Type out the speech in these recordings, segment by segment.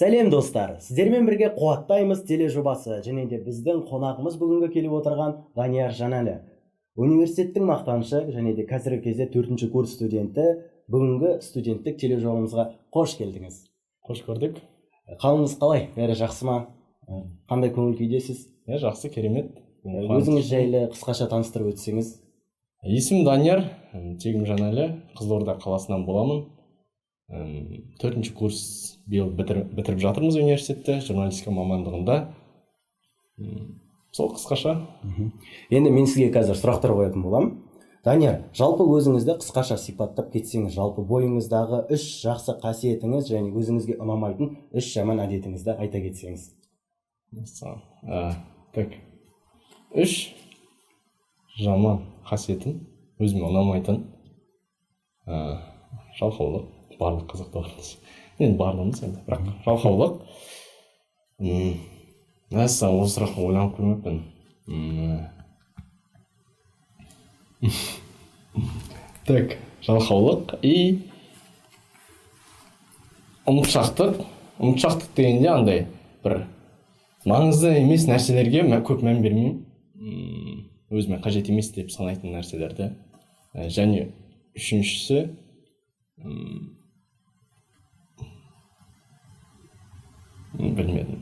Сәлем, достар! Сіздермен бірге «Қуаттаймыз» тележобасы және де біздің қонағымыз бүгінгі келіп отырған Данияр Жанәлі. Университеттің мақтанышы және де қазіргі кезде төртінші курс студенті. Бүгінгі студенттік тележобамызға қош келдіңіз. Қош көрдік. Қалыңыз қалай? Бәрі жақсы ма? Қандай көңіл күйдесіз? Иә, жақсы, керемет. Өзіңіз жайлы қысқаша таныстырып өтсеңіз. Есімім Данияр, тегім Жанәлі, Қызылорда қаласынан боламын. Төртінші курс биыл бітіріп жатырмыз университетте, журналистика мамандығында. Сол қысқаша. Енді мен сізге қазір сұрақтар қоятын боламын. Данияр, жалпы өзіңізді қысқаша сипаттап кетсеңіз, жалпы бойыңыздағы үш жақсы қасиетіңіз және өзіңізге ұнамайтын үш жаман әдетіңізді айта кетсеңіз. Мәссаған. Так, үш жаман қасиетім, өзіме ұнамайтын: жалқаулық, барлық қазақта бар, енді барлығымыз енді, бірақ жалқаулық. Мәссаған, осы сұраққа ойланып көрмеппін. Так, жалқаулық и ұмытшақтық. Ұмытшақтық дегенде, андай бір маңызды емес нәрселерге көп мән бермеймін, өзіме қажет емес деп санайтын нәрселерді. Және үшіншісі, білмедім.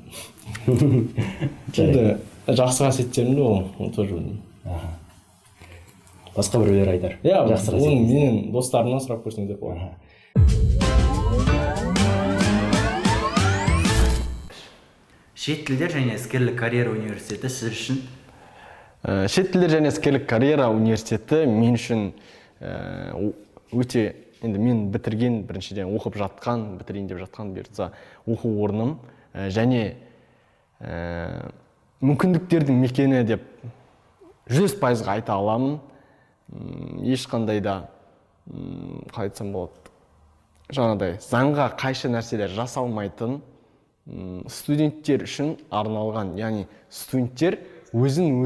Енді жақсы қасиеттерімді ол тоже білмеймін. Басқа біреулер айтар. Иә. Жақсы Оны қасиет. менің достарымнан сұрап көрсеңдер болады. Шет тілдер және іскерлік карьера университеті сіз үшін? Шет тілдер және іскерлік карьера университеті мен үшін өте, енді мен бітірген, біріншіден, оқып жатқан, бітірейін деп жатқан, бұйыртса, оқу орным және мүмкіндіктердің мекені деп 100%-ға айта аламын. Ешқандай да, қалай айтсам болады, жаңағыдай заңға қайшы нәрселер жасалмайтын, студенттер үшін арналған, яғни студенттер өзін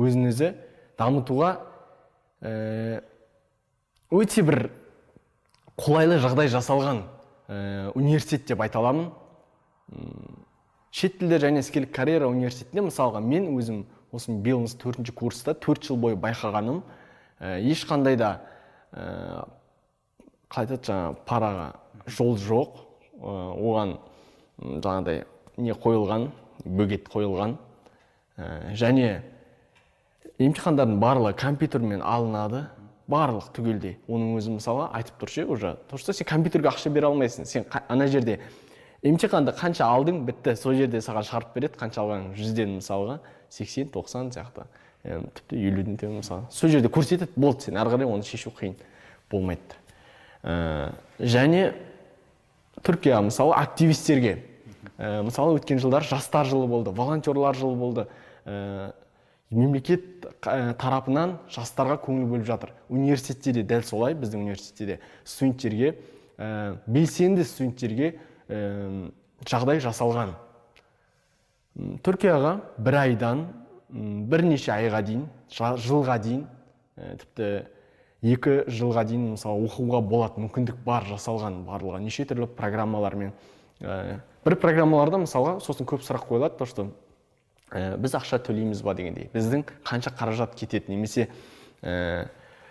өзі дамытуға өте бір қолайлы жағдай жасалған университет деп айта аламын. Шет тілдер және іскерлік карьера университетінде, мысалға, мен өзім осы биыл төртінші курста 4 жыл бойы байқағаным, ешқандай да, қалай айтады, жаңағы параға жол жоқ. Оған жаңағыдай не қойылған, бөгет қойылған. Және емтихандардың барлығы компьютермен алынады, барлық түгелдей. Оның өзі, мысалға, айтып тұр ше уже, то что сен компьютерге ақша бере алмайсың. Сен ана жерде емтиханды қанша алдың, бітті, сол жерде саған шығарып береді қанша алғанын. 100-ден, мысалға, 80, 90 сияқты, тіпті 50-ден төмен, мысалы, сол жерде көрсетеді, болды, сен ары қарай оны шешу қиын болмайды. Және Түркия, мысалы, активистерге, мысалы, өткен жылдар жастар жылы болды, волонтерлар жылы болды. Мемлекет тарапынан жастарға көңіл бөліп жатыр. Университетте де дәл солай. Біздің университетте де студенттерге, белсенді студенттерге жағдай жасалған. Түркияға бір айдан бірнеше айға дейін, жылға дейін, тіпті 2 жылға дейін, мысалы, оқуға болады, мүмкіндік бар, жасалған барлығы неше түрлі программалармен. Бір программаларда, мысалға, сосын көп сұрақ қойылады, то что біз ақша төлейміз ба дегендей, біздің қанша қаражат кетеді немесе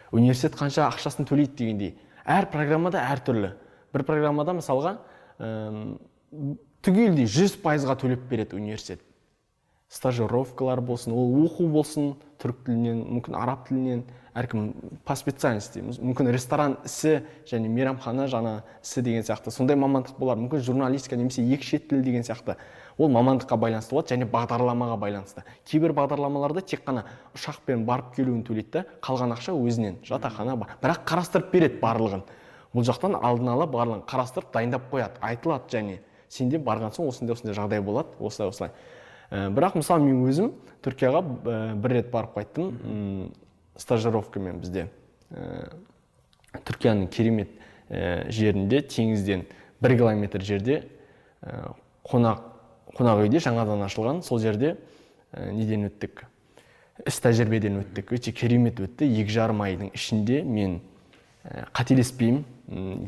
университет қанша ақшасын төлейді дегендей. Әр программада әртүрлі. Бір программада, мысалға, түгелдей 100%-ға төлеп береді университет, стажировкалар болсын, ол оқу болсын, түрік тілінен, мүмкін, араб тілінен, әркім по специальности, мүмкін, ресторан ісі және мейрамхана жаңа ісі деген сияқты сондай мамандық болар, мүмкін, журналистика немесе екі шет тіл деген сияқты. Ол мамандыққа байланысты болады және бағдарламаға байланысты. Кейбір бағдарламаларда тек қана ұшақпен барып келуін төлейді да, қалған ақша өзінен, жатақхана бар, бірақ қарастырып береді барлығын. Бұл жақтан алдын ала барлығын қарастырып, дайындап қояды, айтылады және сенде барған соң осындай осындай жағдай болады, осылай осылай. Бірақ, мысалы, мен өзім Түркияға бір рет барып қайттым стажировкамен бізде. Түркияның керемет жерінде, теңізден 1 километр жерде, қонақ үйде, жаңадан ашылған, сол жерде неден өттік, іс тәжірибеден өттік. Өте керемет өтті. 2,5 айдың ішінде мен, қателеспеймін,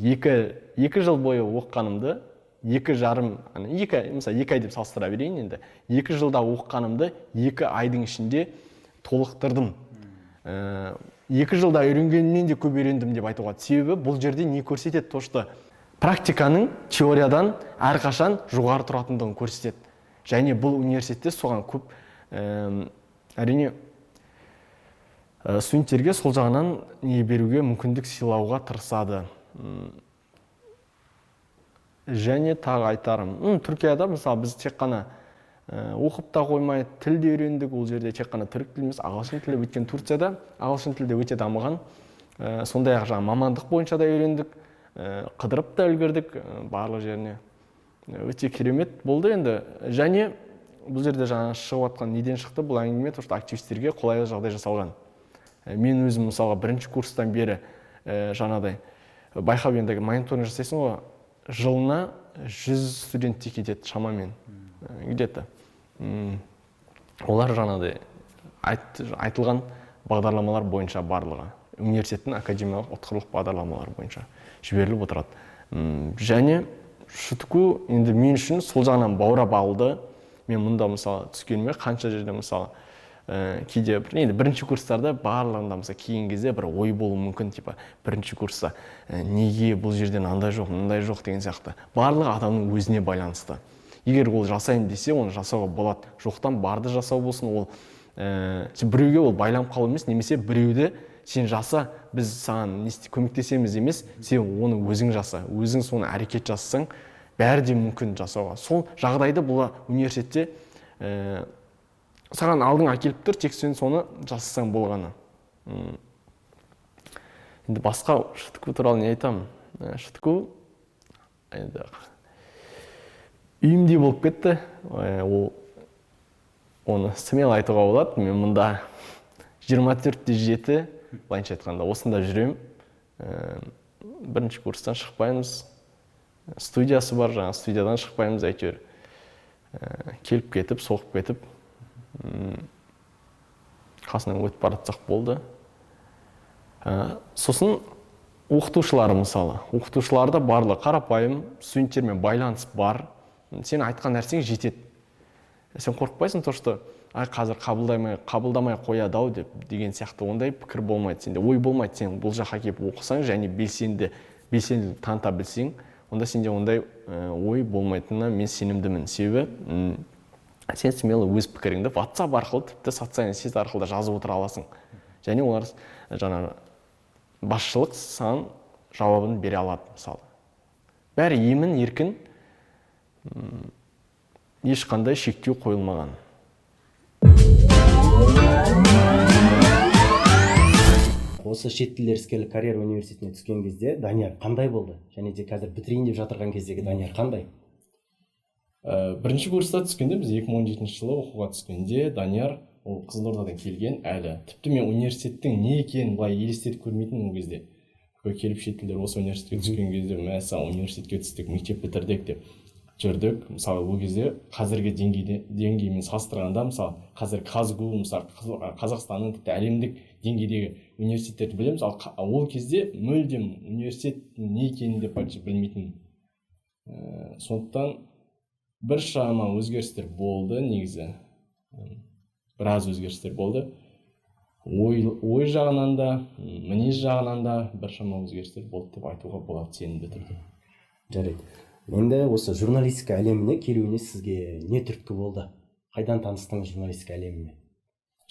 2 жыл бойы оқығанымды 2,5, ана 2 ай, мысалы, 2 ай деп салыстыра берейін енді, 2 жылда оқығанымды 2 айдың ішінде толықтырдым. 2 жылда үйренгенімнен де көп үйрендім деп айтуға болады. Себебі бұл жерде не көрсетеді? То что практиканың теориядан әрқашан жоғары тұратындығын көрсетеді. Және бұл университетте соған көп, әрине, студенттерге сол жағынан не беруге, мүмкіндік сыйлауға тырысады. Және тағы айтарым, Түркияда, мысалы, біз тек қана оқып та қоймай, тіл де үйрендік. Ол жерде тек қана түрік тілі емес, ағылшын тілі, өйткені Турцияда ағылшын тілі де өте дамыған. Сондай ақ жаңағы мамандық бойынша да үйрендік, қыдырып та үлгердік барлық жеріне. Өте керемет болды енді. Және бұл жерде жаңа шығып жатқан, неден шықты бұл әңгіме, то что активистерге қолайлы жағдай жасалған. Мен өзім, мысалға, бірінші курстан бері жаңағыдай байқап, енді мониторинг жасайсың ғой, жылына 100 студенттей кетеді шамамен, где то. Олар жаңағыдай айтылған бағдарламалар бойынша, барлығы университеттің академиялық ұтқырлық бағдарламалары бойынша жіберіліп отырады. Және ШУТКУ енді мен үшін сол жағынан баурап алды. Мен мұнда, мысалы, түскеніме қанша жерде, мысалы, кейде бір, енді бірінші курстарда барлығында, мысалы, келген кезде бір ой болуы мүмкін, типа бірінші курста неге бұл жерде мынандай жоқ, мындай жоқ деген сияқты. Барлығы адамның өзіне байланысты. Егер ол жасайын десе, оны жасауға болады. Жоқтан барды жасау болсын, ол сен біреуге ол байланып қалу емес немесе біреуді сен жаса, біз саған не көмектесеміз емес, сен оны өзің жаса, өзің соны әрекет жасасаң, бәрі де мүмкін жасауға. Сол жағдайды бұл университетте саған алдыңа әкеліп тұр, тек сен соны жасасаң болғаны. Енді басқа ШУТКУ туралы не айтамын? ШУТКУ енді үйімде болып кетті. Ол оны смело айтуға болады. Мен мұнда 24 те 7, былайынша айтқанда, осында жүремін. Бірінші курстан шықпаймыз, студиясы бар, жаңағы студиядан шықпаймыз әйтеуір. Келіп кетіп, соғып кетіп, қасынан өтіп бара жатсақ болды. Сосын оқытушылары, мысалы, оқытушылар да барлығы қарапайым, студенттермен байланыс бар, сен айтқан нәрсең жетеді, сен қорықпайсың, то что ай, қазір қабылдамай қояды ау деп деген сияқты ондай пікір болмайды сенде, ой болмайды. Сен бұл жаққа келіп оқысаң және белсенділік таныта білсең, онда сенде ондай ой болмайтынына мен сенімдімін. Себебі сен смело өз пікіріңді WhatsApp арқылы, тіпті социальный сеть арқылы да жазып отыра аласың және олар, жаңағы басшылық саған жауабын бере алады. Мысалы, бәрі емін еркін, ешқандай шектеу қойылмаған. Осы шет тілдер іскерлік карьера университетіне түскен кезде Данияр қандай болды және де қазір бітірейін деп жатырған кездегі Данияр қандай? Бірінші курста түскенде, біз 2017 жылы оқуға түскенде, Данияр ол Қызылордадан келген әлі. Тіпті мен университеттің не екенін былай елестетіп көрмейтінмін ол кезде. Такой келіп, шет тілдер осы университетке түскен кезде, мәссаған, университетке түстік, мектеп бітірдік деп жүрдік. Мысалы, ол кезде қазіргі деңгеймен салыстырғанда, мысалы, қазір КазГУ, мысалы, Қазақстанның, тіпті әлемдік деңгейдегі университеттерді білеміз, ал ол кезде мүлдем университет не екенін де почти білмейтінмін. Сондықтан біршама өзгерістер болды негізі. Біраз өзгерістер болды, ой жағынан да, мінез жағынан да біршама өзгерістер болды деп айтуға болады сенімді түрде. Жарайды, енді осы журналистика әлеміне келуіне сізге не түрткі болды? Қайдан таныстыңыз журналистика әлемімен?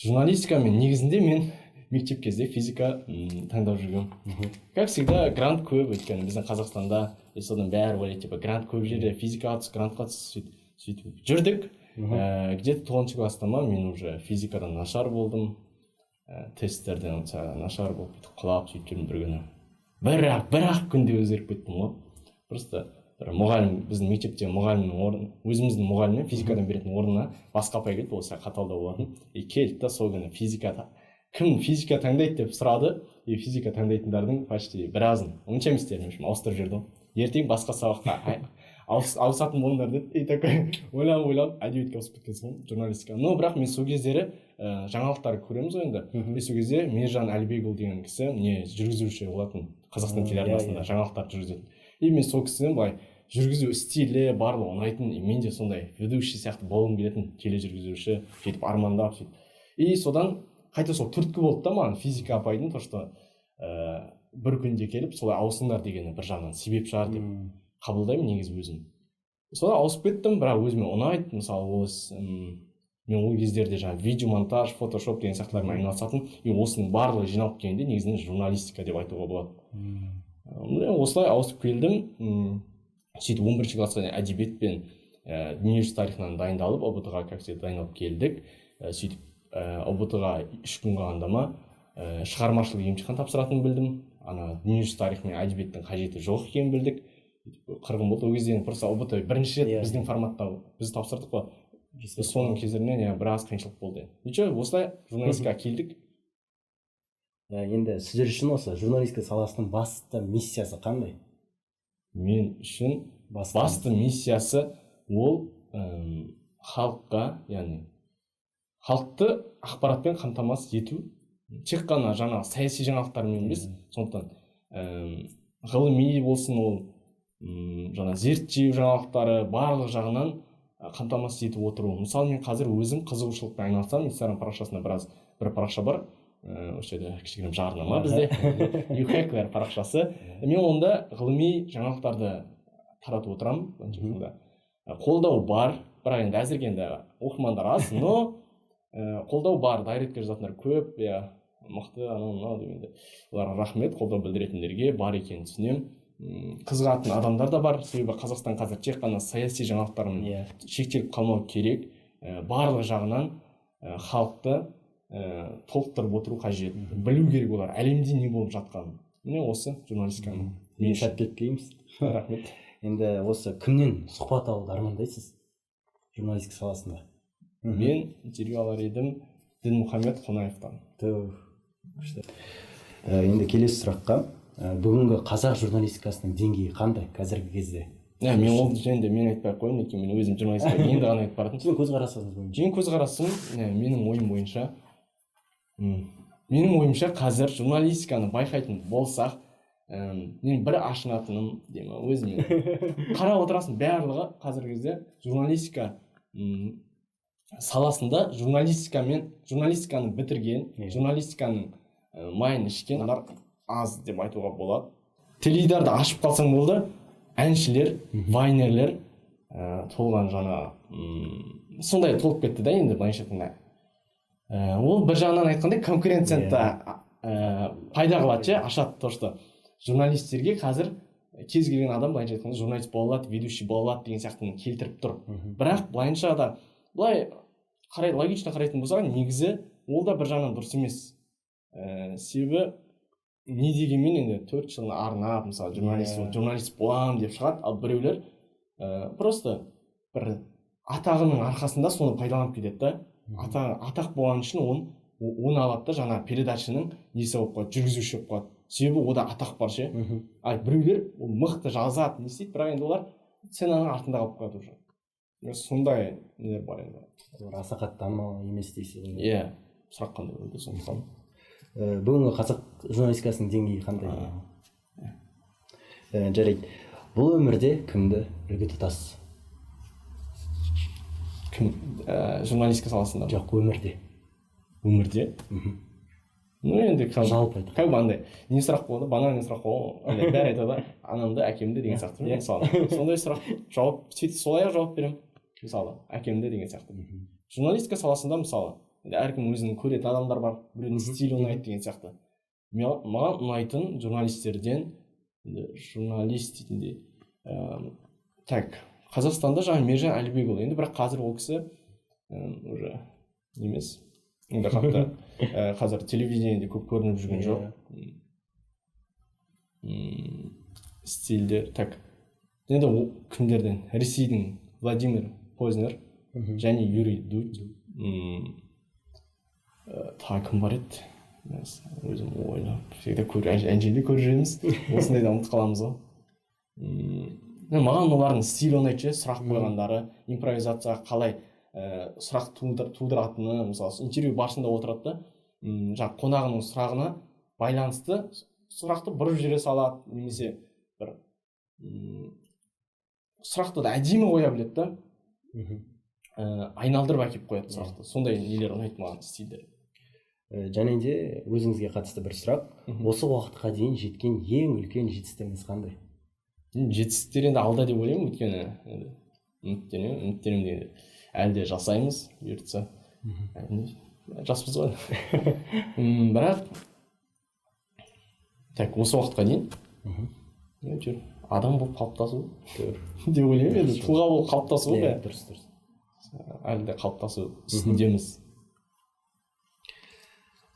Журналистикамен негізінде мен мектеп кезде физика таңдап жүргенмін. Как всегда, грант көп, өйткені біздің Қазақстанда, и содан бәрі ойлайды, типа грант көп жерде физикаға түс, грантқа түс, сөйтіп жүрдік. Где то 9-класста ма, мен уже физикадан нашар болдым. Тесттерден нашар болып, бүйтіп құлап, сөйтіп жүрдім. Бір күні, бір ақ күнде өзгеріп кеттім ғой. Просто бір мұғалім, біздің мектепте мұғалімнің орын, өзіміздің мұғалімнен физикадан беретін орнына басқа апай келді, ол сәл қаталдау болатын. И келді да, сол күні физика кім физика таңдайды деп сұрады. И физика таңдайтындардың почти біразын, онша еместерін, в общем, ауыстырып жіберді ғой. Ертең басқа сабаққа ауысатын болыңдар деді. И такой ойланып ойланып әдебиетке ауысып кеткенсің ғой, журналистика. Но бірақ мен сол кездері жаңалықтар көреміз ғой енді, и сол кезде Мейіржан Әлібекұлы деген кісі не жүргізуші болатын, Қазақстан телеарнасында жаңалықтар жүргізетін. И мен сол кісіні былай Жүргізу стилі, барлығы ұнайтын. И мен де сондай ведущий сияқты болғым келетін, тележүргізуші, сөйтіп армандап, сөйтіп. И содан қайта сол түрткі болды да маған физика апайдың, то что бір күнде келіп солай ауысыңдар дегені бір жағынан себеп шығар деп қабылдаймын негізі өзім. Солай ауысып кеттім, бірақ өзіме ұнайды. Мысалы, ол іс, мен ол кездерде жаңағы видеомонтаж, фотошоп деген сияқтылармен айналысатын. И осының барлығы жиналып келгенде, негізінен журналистика деп айтуға болады. Міне, осылай ауысып келдім. Сөйтіп 11 классқа дейін әдебиет пен дүниежүзі тарихынан дайындалып, ҰБТ ға, как всегда, дайындалып келдік. Сөйтіп ҰБТ ға 3 күн қалғанда ма, шығармашылық емтихан тапсыратынын білдім. Ана дүниежүзі тарихы мен әдебиеттің қажеті жоқ екенін білдік. Сөйтіп қырғын болды ол кезде. Енді просто ҰБТ бірінші рет біздің форматта біз тапсырдық қой, соның кесірінен, иә, біраз қиыншылық болды. Ничего, осылай журналистикаға келдік. Енді сіздер үшін осы журналистика саласының басты миссиясы қандай? Мен үшін Басты басты миссиясы ол халыққа, яғни халықты ақпаратпен қамтамасыз ету, тек қана жаңағы саяси жаңалықтармен емес. Сондықтан ғылыми болсын, ол жаңа зерттеу жаңалықтары, барлық жағынан қамтамасыз етіп отыру. Мысалы, мен қазір өзім қызығушылықпен айналысамын. Инстаграм парақшасында біраз бір парақша бар, осы жерде кішігірім жарнама, бізде Юхеклер парақшасы. Мен онда ғылыми жаңалықтарды таратып отырамын. Былайынша айтқанда, қолдау бар, бірақ енді әзірге енді оқырмандар аз, но қолдау бар, директке жазатындар көп, иә, мықты, анау мынау деп. Енді оларға рахмет, қолдау білдіретіндерге, бар екенін түсінемін. Қызығатын адамдар да бар, себебі Қазақстан қазір тек қана саяси жаңалықтармен шектеліп қалмау керек. Барлық жағынан халықты толықтырып отыру қажет, білу керек олар әлемде не болып жатқанын. Міне, осы журналистиканың Мен сәттілік тілейміз. Рахмет. Енді осы кімнен сұхбат алуды армандайсыз журналистика саласында? Мен интервью алар едім Дінмұхамед Қонаевтан. Түһ, күшті. Енді келесі сұраққа. Бүгінгі қазақ журналистикасының деңгейі қандай қазіргі кезде? Иә, мен ол жөнінде мен айтпай ақ қояйын, өйткені мен өзім журналистикаға енді ғана айтып баратырмын. Сіздің көзқарасыңыз бойынша. Менің көзқарасым, менің ойым бойынша, менің ойымша, қазір журналистиканы байқайтын болсақ, мен бір ашынатыным деймін өзіме, қарап отырасың, барлығы қазіргі кезде журналистика саласында журналистикамен, журналистиканы бітірген, журналистиканың майын ішкен адамдар аз деп айтуға болады. Теледидарды ашып қалсаң болды, әншілер, вайнерлер толған, жаңа сондай толып кетті да. Енді былайынша айтқанда, ол бір жағынан айтқанда, конкуренцияны да пайда қылады ше, ашады, то что журналистерге қазір кез келген адам, былайынша айтқанда, журналист бола алады, ведущий бола алады деген сияқтыны келтіріп тұр. Бірақ былайынша да, былай қарай, логично қарайтын болсақ, негізі ол да бір жағынан дұрыс емес. Себебі не дегенмен, енді 4 жылын арнап, мысалы, журналист журналист боламын деп шығады, ал біреулер просто бір атағының арқасында соны пайдаланып кетеді да. Атақ болған үшін оны алады да, жаңағы передачаның несі болып қалады, жүргізуші болып қалады, себебі ода атақ бар ше. А біреулер ол мықты жазады, не істейді, бірақ енді олар сценаның артында қалып қояды уже. Сондай нелер бар енді. Олар аса қатты танымал емес дейсіз ғой. Иә, сұрақ қандай болды, сондықтан. Бүгінгі қазақ журналистикасының деңгейі қандай? Жарайды, бұл өмірде кімді үлгі тұтасыз? Кім, журналистика саласында ма? Жоқ, өмірде. Өмірде? Ну енді Жалпы айтқанда. Как бы андай не сұрақ болады, банальный сұрақ қой андай, бәрі айтады ғой, анамды, әкемді деген сияқты. Мысалы, сондай сұрақ, жауап сөйтіп солай ақ жауап беремін, мысалы, әкемді деген сияқты. Журналистика саласында, мысалы, енді әркім өзінің көретін адамдар бар, біреудің стилі ұнайды деген сияқты. Маған ұнайтын журналистерден, енді журналист дейтіндей, так, Қазақстанда жаңа Мержан Әлібекұлы енді, бірақ қазір ол кісі уже емес енді, қатты қазір телевидениеде көп көрініп жүрген жоқ. Стильдер, так, енді ол кімдерден? Ресейдің Владимир Познер және Юрий Дудь. Тағы кім бар еді? Өзім ойлап, всегда ана жерде көріп жүреміз, осындайда ұмытып қаламыз ғой. Маған олардың стилі ұнайды ше, сұрақ қойғандары, импровизация қалай сұрақ тудыратыны. Мысалы, интервью барысында отырады да, жаңағы қонағының сұрағына байланысты сұрақты бұрып жібере салады немесе бір Сұрақты да әдемі қоя біледі да. Айналдырып әкеліп қояды сұрақты. Сондай нелер ұнайды маған, стильдер. Және де өзіңізге қатысты бір сұрақ. Осы уақытқа дейін жеткен ең үлкен жетістігіңіз қандай? Жетістіктер енді алда деп ойлаймын, өйткені енді үміттенемін дегенде әлі де жасаймыз, бұйыртса. Жаспыз ғой. Бірақ так осы уақытқа дейін әйтеуір адам болып қалыптасу деп ойлаймын, енді тұлға болып қалыптасу ғой. Дұрыс. Әлі де қалыптасу үстіндеміз.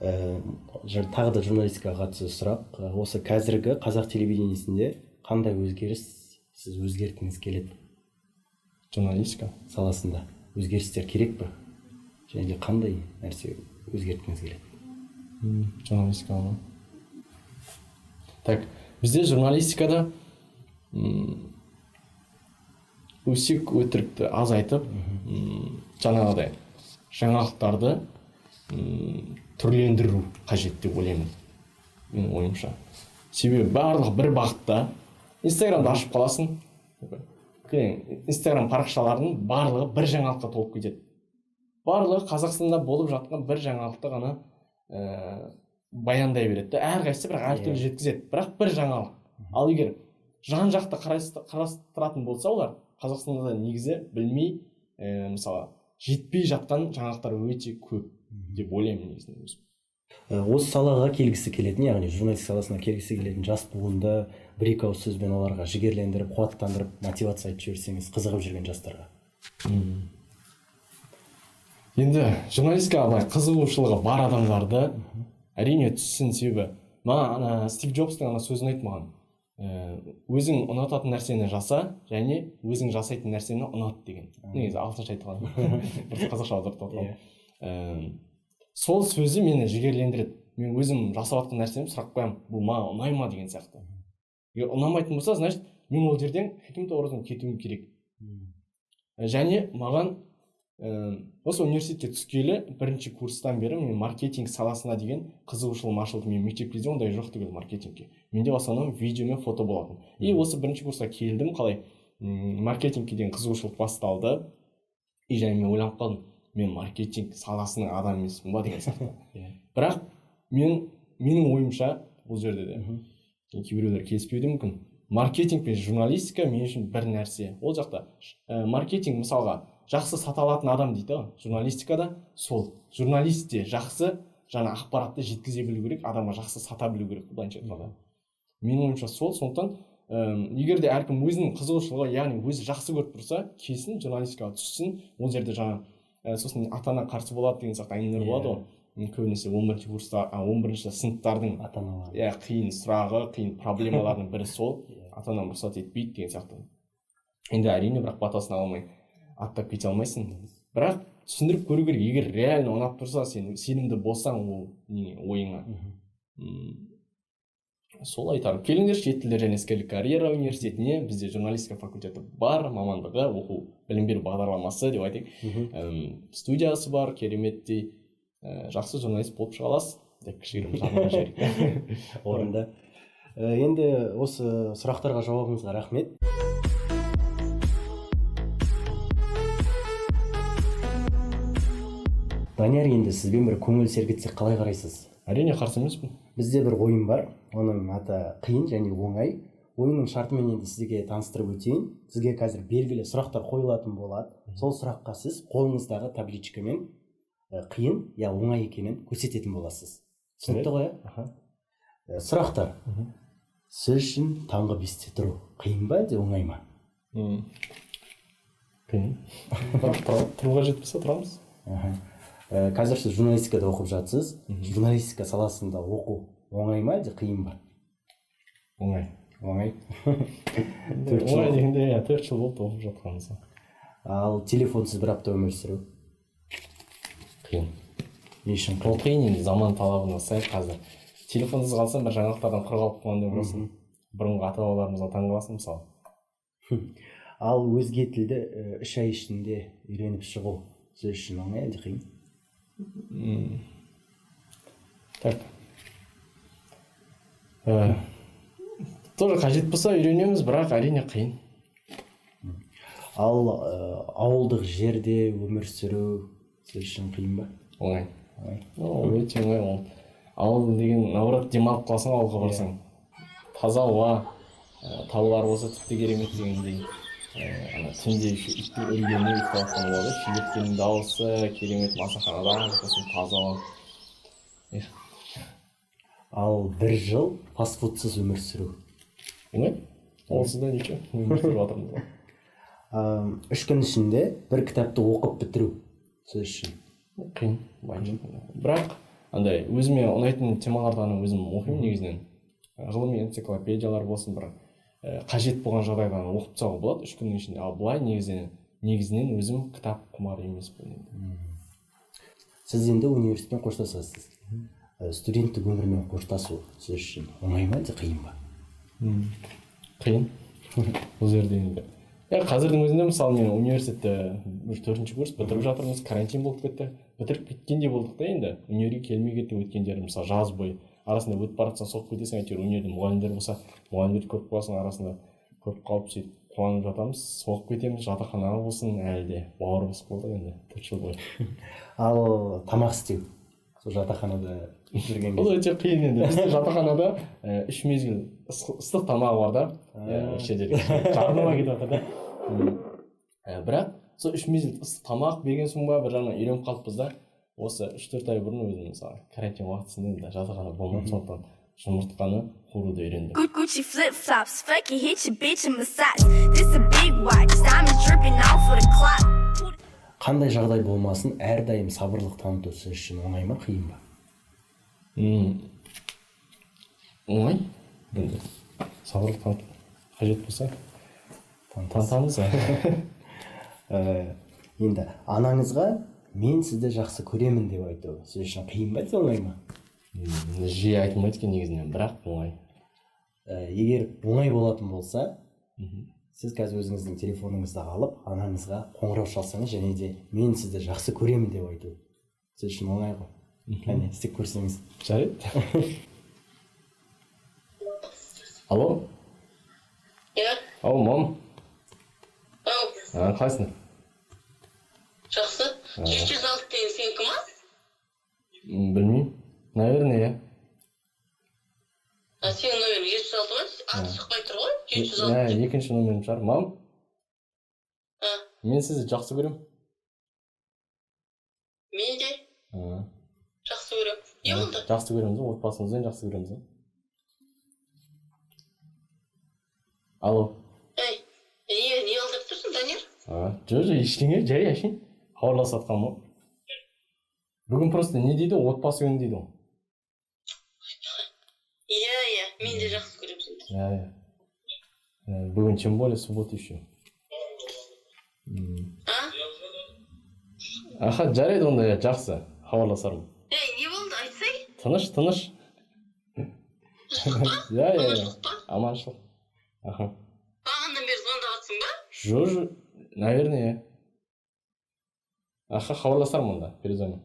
Тағы да журналистикаға қатысты сұрақ. Осы қазіргі қазақ телевидениесінде қандай өзгеріс сіз өзгерткіңіз келеді? Журналистика саласында өзгерістер керек пе? Және де қандай нәрсе өзгерткіңіз келеді? Журналистика ма? Так, бізде журналистикада өсек өтірікті азайтып, жаңағыдай жаңалықтарды түрлендіру қажет деп ойлаймын, менің ойымша. Себебі барлығы бір бағытта. Инстаграмды ашып қаласың, Инстаграм парақшаларының барлығы бір жаңалыққа толып кетеді. Барлығы Қазақстанда болып жатқан бір жаңалықты ғана баяндай береді. Әрқайсысы бірақ әртүрлі жеткізеді, бірақ бір жаңалық. Ал егер жан-жақты қарастыратын болса, олар Қазақстанда да негізі білмей, мысалы, жетпей жатқан жаңалықтар өте көп деп ойлаймын негізінен өзім. Осы салаға келгісі келетін, яғни журналистика саласына келгісі келетін жас буынды бір-екі ауыз сөзбен оларға жігерлендіріп, қуаттандырып, мотивация айтып жіберсеңіз, қызығып жүрген жастарға. Енді журналистикаға былай қызығушылығы бар адамдарды әрине түссін, себебі маған ана Стив Джобстың ана сөзін айтты маған. Өзің ұнататын нәрсені жаса және өзің жасайтын нәрсені ұнат деген. Негізі ағылшынша айтылған. Бір қазақша аударып тастаған. Сол сөзі мені жігерлендіреді. Мен өзім жасап жатқан нәрсемді сұрақ қоямын, бұл маған ұнай ма деген сияқты. Егер ұнамайтын болса, значит, мен ол жерден каким-то образом кетуім керек. Және маған осы университетке түскелі бірінші курстан бері мен маркетинг саласына деген қызығушылығым ашылды. Мен мектеп кезде ондай жоқ түгел маркетингке. Менде в основном видео мен фото болатын. И осы бірінші курсқа келдім, қалай маркетингке деген қызығушылық басталды. И және мен ойланып қалдым, мен маркетинг саласының адамы емеспін ба деген сияқты. Бірақ менің ойымша бұл жерде де кейбіреулер келіспеуі де мүмкін. Маркетинг пен журналистика мен үшін бір нәрсе. Ол жақта маркетинг мысалға жақсы сата алатын адам дейді ғой, журналистикада сол журналист те жақсы жаңа ақпаратты жеткізе білу керек, адамға жақсы сата білу керек, былайынша айтқанда. Менің ойымша сол. Сондықтан егер де әркім өзінің қызығушылығы, яғни өзі жақсы көріп тұрса, келсін, журналистикаға түссін. Ол жерде жаңа сосын ата-ана қарсы болады деген сияқты әңгімелер болады ғой. Көбінесе 11 курста, 11 сыныптардың ата-аналары. Иә, қиын сұрағы, қиын проблемалардың бірі сол. Ата-анам рұқсат етпейді деген сияқты. Енді әрине, бірақ батасын ала алмай аттап кете алмайсың. Бірақ түсіндіріп көру керек. Егер реально ұнап тұрса, сен сенімді болсаң ол не ойыңа. Сол айтарым. Келіңдер шет тілдер және іскерлік карьера университетіне. Бізде журналистика факультеті бар, мамандығы, оқу білім беру бағдарламасы деп айтайық. Студиясы бар, кереметтей. Жақсы журналист болып шыға аласыз деп кішігірім жарнама жіберейік. Орында. Енді осы сұрақтарға жауабыңызға рахмет. Данияр, енді сізбен бір көңіл сергітсек қалай қарайсыз? Әрине қарсы емеспін. Бізде бір ойын бар, оның аты қиын және оңай. Ойынның шартымен енді сізге таныстырып өтейін. Сізге қазір белгілі сұрақтар қойылатын болады. Сол сұраққа сіз қолыңыздағы табличкамен қиын я оңай екенін көрсететін боласыз. Түсінікті ғой, ә? Сұрақтар. Сіз үшін таңғы 5-те тұру қиын ба әлде оңай ма? Қиын. Бірақ тұруға жетпесе тұрамыз. Қазір сіз журналистикада оқып жатсыз. Журналистика саласында оқу оңай ма әлде қиын ба? Оңай. Оңай. Оңай дегенде, иә, 4 жыл болды оқып жатқанымызға. Ал телефонсыз бір апта өмір сүру? Қиын. Не үшін Ол қиын енді, заман талабына сай қазір. Телефонсыз қалсаң бір жаңалықтардан құр қалып қалғандай боласың. Бұрынғы ата-бабаларымызға таң қаласың мысалы. Ал өзге тілді 3 ай ішінде үйреніп шығу сіз үшін оңай әлде қиын? Так. Тоже қажет болса үйренеміз, бірақ әрине қиын. Ал ауылдық жерде өмір сүру сіз үшін қиын ба? Оңай. Оңай. Ол өте оңай ол. Ауыл деген, наоборот, демалып қаласың ауылға барсаң. Таза ауа, таулар болса тіпті керемет дегендей. Ана түнде еще иттің үргеніне ұйықтап жатқан болады, шегірткенің дауысы керемет, масаханада жатасың, таза ауа. Ал бір жыл фастфудсыз өмір сүру? Оңай. Онсыз да ничего, өмір сүріп жатырмыз ғой. 3 күн ішінде бір кітапты оқып бітіру сіз үшін? Қиын, былайынша айтқанда. Бірақ андай өзіме ұнайтын темаларды ғана өзім оқимын негізінен. Ғылыми энциклопедиялар болсын, бір қажет болған жағдайда ғана оқып тастауға болады 3 күннің ішінде. Ал былай негізінен өзім кітап құмар емеспін енді. Сіз енді университетпен қоштасасыз. Студенттік өмірмен қоштасу сіз үшін оңай ма, әлде қиын ба? Қиын. Бұл жерде енді. Қазірдің өзінде, мысалы, мен университетте уже 4-ші курс бітіріп жатырмыз, карантин болып кетті. Бітіріп кеткендей болдық та енді. Универге келмей кетті өткендері, мысалы, жаз бойы. Арасында өтіп бара жатсаң соғып кетесің, әйтеуір универде мұғалімдер болса, мұғалімдерді көріп қаласың, арасында көріп қалып сөйтіп қуанып жатамыз, соғып кетеміз, жатақханаға болсын, әлі де бауыр басып қалдық енді 4 жыл бойы. Ал тамақ істеу сол жатақханада жүрген Бұл кезде? өте қиын енді. Бізде жатақханада 3 мезгіл ыстық тамағы бар да. Осы жерде жарнама кетіп жатыр да. Бірақ сол 3 мезгіл ыстық тамақ берген соң ба, бір жағынан үйреніп қалыппыз да. Осы 3-4 ай бұрын өзім, мысалы, карантин уақытысында енді жатақхана болмады, сондықтан жұмыртқаны қуыруды үйрендім. Gucci flip flops, fuck it, hit your bitch and massage. This a big watch, diamond dripping off of the clock. Қандай жағдай болмасын, әрдайым сабырлық таныту сіз үшін оңай ма, қиын ба? Оңай. Енді сабырлық таныту қажет болса, танытамыз. Енді анаңызға мен сізді жақсы көремін деп айту сіз үшін қиын ба, әлде оңай ма? Жиі айтылмайды екен негізінен, бірақ оңай. Егер оңай болатын болса, сіз қазір өзіңіздің телефоныңызды алып, анаңызға қоңырау шалсаңыз және де мен сізді жақсы көремін деп айту сіз үшін оңай ғой. Кәне, істеп көрсеңіз. Жарайды. Алло? Иә. Ау, мам. Ау. Қалайсың? Жақсы. 706 деген сенікі ма? Білмеймін. Наверное, иә. Сенің номерің 706 ма? Аты шықпай тұр ғой, 706. Иә, екінші номерім шығар. Мам? Мен сізді жақсы көремін. Мен де жақсы көремін. Не болды? Жақсы көреміз ғой, отбасымызбен жақсы көреміз ғой. Алло. Ей, не алдап тұрсың, Данияр? Жоқ, жоқ, ештеңе, жай әшейін хабарласып жатқаным ғой. Бүгін просто не дейді, отбасы күні дейді ғой. Иә, иә, мен де жақсы көремін сені. Иә, иә. Бүгін тем более суббота еще. А? Аха, жарайды онда, иә, жақсы, хабарласармын. Ей, не болды, айтсай? Тыныш, тыныш. Тыныштық па? Иә, иә, иә. Аманшылық па? Аманшылық. Аха. Бағанадан бері звондап жатсың ба? Жоқ, жоқ, наверное, иә. Аха, хабарласармын онда, перезвоню.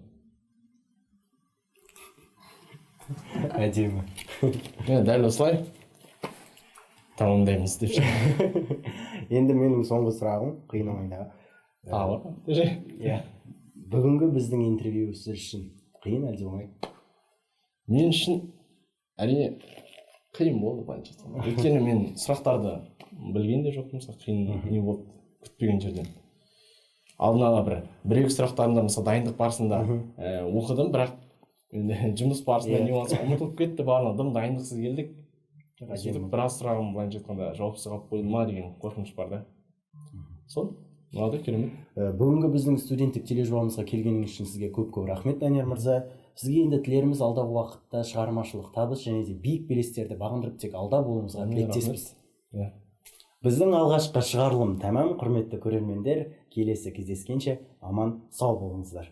Әдемі. Иә, дәл осылай тамамдаймыз деп. Енді менің соңғы сұрағым, қиын оңайдағы. Тағы бар ма? Иә. Бүгінгі біздің интервью сіз үшін қиын әлде оңай? Мен үшін әрине қиын болды, былайынша айтқанда. Өйткені мен сұрақтарды білген де жоқпын, мысалы, қиын не болды күтпеген жерден. Алдын ала бір екі сұрақтарымда, мысалы, дайындық барысында оқыдым, бірақ енді жұмыс барысында нюанс ұмытылып кетті, барлығы дым дайындықсыз келдік. Сөйтіп біраз сұрағым, былайынша айтқанда, жауапсыз қалып қойды ма деген қорқыныш бар да. Сол, ұнады, керемет. Бүгінгі біздің студенттік тележобамызға келгеніңіз үшін сізге көп-көп рахмет, Данияр мырза. Сізге енді тілеріміз алдағы уақытта шығармашылық табыс және де биік белестерді бағындырып тек алда болуыңызға тілектеспіз. Иә. Біздің алғашқы шығарылым тәмам, құрметті көрермендер, келесі кездескенше аман сау болыңыздар.